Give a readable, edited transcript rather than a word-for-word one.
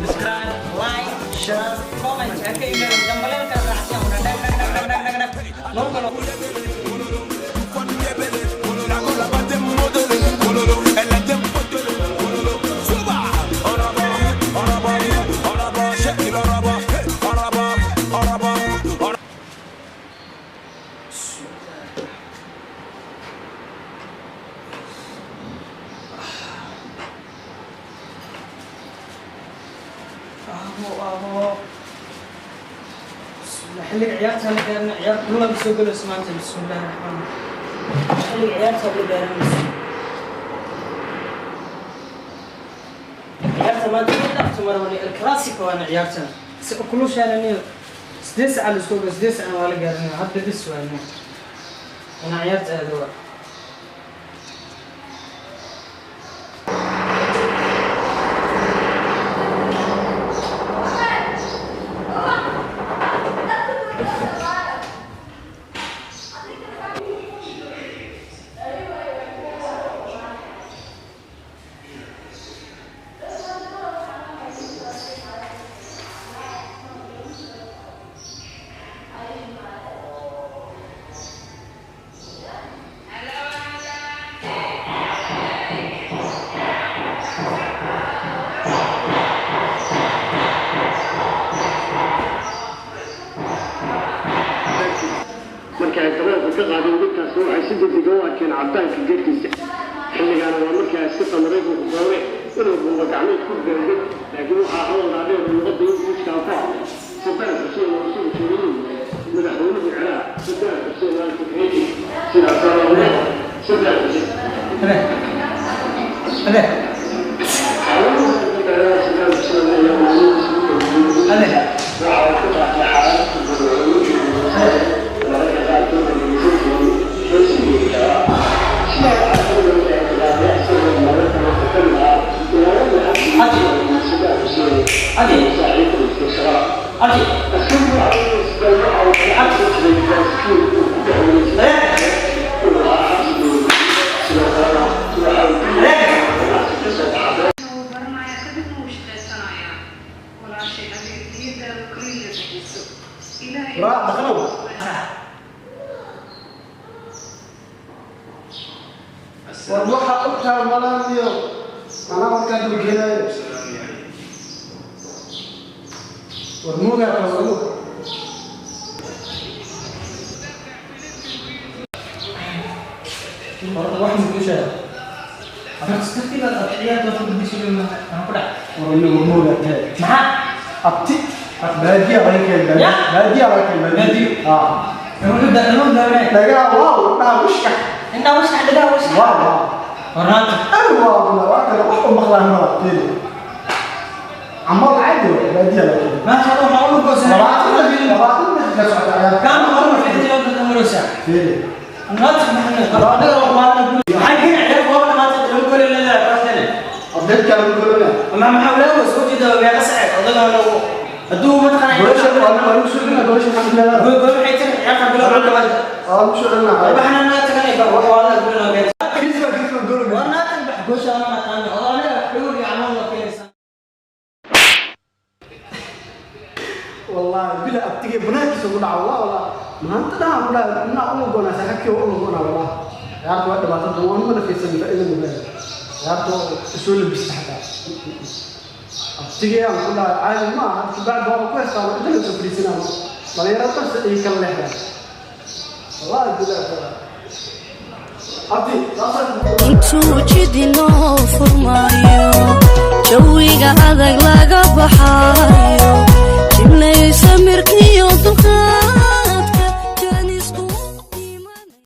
Subscribe, like, share, comment. Ha ka ilaawin gambaleelka raacsiyan una dhag dhag dhag dhag dhag dhag dhag. Noo galo. Abo, abo. Bismillah, xilliga ciyaarta la gaarna, ciyaar kulula soo galayso maanta. Bismillahi raxmaan raxiim. Xilliga ciyaarta la gaaranayso. Ciyaarta maanta ma dhaafto marwani El Clasico waana ciyaartan. Si kulushaananiyo 8 saac la soo galo, 8 saac waa la gaaranaya hadda bis waana. Ina ciyaarta aado waa. Marka ay dabeelka ka qaadeen dadkaasi, waxay si degdega u arkeen cabitaanka geedkiisa. Xilligaana waa markii ay askarta Maraykanku sababeen inuu buuba gacmeed ku gaangay, laakiin waxaa hadal dhaadheer oo luqadda Ingiriiska ku hadlay Saddam Xuseen oo isagu sheegay inuu yahay madaxweynihii Ciraaq Saddam Xuseen al Tikriiti. Sidaasaa loogu Saddam Xuseen. Abe. Abe. Saddam Xuseen ayaa maalmihiisa u dambeeyey Abe. waxa uu ku qaatay xaalad mararka qaarkood dhageysan jiray heesigii. Sidaa waxaa ka mid ah ictiraafyo isagoo mararka ka mid ah ilaalada xabsiga Saddam Xuseen Adi. saaxiibadiisa shaqada. Adi. Askarigu waxa uu Saddam waxa uu kala cabsan jiray baaskiil uu ku dhex wareegsan uu ahaa xabsigooda. Sidoo kalena waxa uu ku ganacsi ka soo baxa. Wuu baranayaa, kadibna wuu shaqaysanayaa. Walaashay, adiga niyadaada kaliya bixiso Ilaahay. Waa dhaqanow. War waxaa ogtahay malaaniyo anaa markaa dulgeelaayo. War muugaa qabago. Horta wax ma kuu sheega? Horta tartiibaad aad ciyaarta wax ku bedeshay ma maxaa ku dhac? War anigu muugaa tahay. Maxaa? Abti baadiya laga keen. Ya? Baadiya laga keen. Baadiyo? Ah. Wuxuu daadamo gaabnay. Dhagaa waaw dhaa wishka. Indhaa wasax, dhagaa wasax. Waaw waaw. Hornaanta. Ay waaw waa kale wax u maqlaan mala fiiri camal caadi waa baadiya laga keen. Maasha Allah, waxaa u lugoosan. 20 daqiiqo socda ciyaarta. Kaan hore waxay jira dadka maraysa. Fiiri. Naati maxamed anaga waa maxay keen ciyaar waa dhamaatay laba gool leedahay kooxdana. Update kale golona. Ma maxaa leeyahay soo jeeda meeqa saac odaga hadduu mataqaanaa Goolasha waa lagu soo celinaa, goolasha maxaa leedahay? Gool gool waxay tiri ciyaarta bilow dhawaad. Waa lagu soo celinaa. Waxna naa taganay ba waa la gool noo gaarsiin. Griezmann, Griezmann gool. Waa naa tan bax goosha ana naqaano oo anaga xoog iyo camal la keenaysa. Wallahi bila abtigay banaankiisa ku dhaca wallah wallah maanta dhaha ku dhaca dhinac u lugoonaa saaxiibkii u lugoonaa. Wallah ciyaarta waa dhibaato badan, waan mana fiirsan faa'iido ma leeyahay ciyaarta oo soo labista xataa abtigay aan ku dhaca caadi ma aha. Kabacdi waaba ku heystaa inta la soo fadhiisanaa dhalinyarada darsa ay kala leexdaan. Wallahi bila abti Intuu jidinoo furmaayo, jawiga adag laga baxaayo, jibnaysa mirkii.